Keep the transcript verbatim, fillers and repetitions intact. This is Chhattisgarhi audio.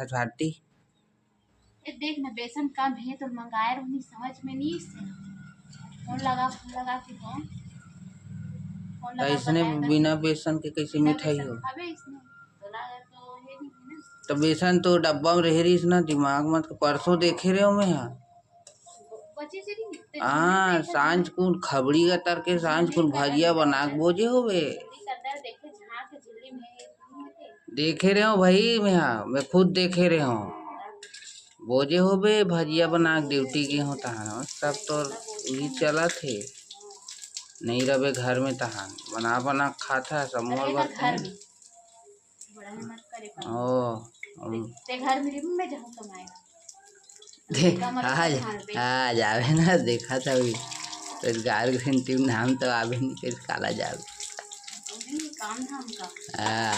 झाटी। ए देख ना, बेसन कम हे तो मंगाए रहनी, समझ में नहीं से। फोन लगा, फोन लगा के हो। फोन लगा ऐसने बताए कर। बिना बेसन के कैसे बिना मिठाई बेसन हो? खाबे इसने। तोला तो हे नहीं ना। तो बेसन तो डब्बा में रहे रहिस ना, दिमाग मत के। परसों देखे रहे हो मैं हा। बचे से नहीं, ते हाँ, झिल्ली में सांझ कुन खबड़ी का तर के सांझ कुन भजिया बना के बोजे होबे। झिल्ली के अंदर देखे, झांक के झिल्ली में हे, नहीं हे ते। देखे रहे हो भाई, मैं हा, मैं खुद देखे रहे हो। बोजे होबे, भजिया बना के ड्यूटी गे हो तहान, सब तो यही चलत हे। नहीं रहबे घर में तहान, बना बना के खात है सब मोर अरे बर। घर में। बड़ा हिम्मत करे पर। ओ, हम ते घर में रही, मैं जाऊँ कमाए। दे, कमर आज खान पे। आज आवे ना, देखा था अभी। तो गार घंटी नाम तो आवे नहीं, कैसे काला जावे। नहीं, काम धाम का। हाँ,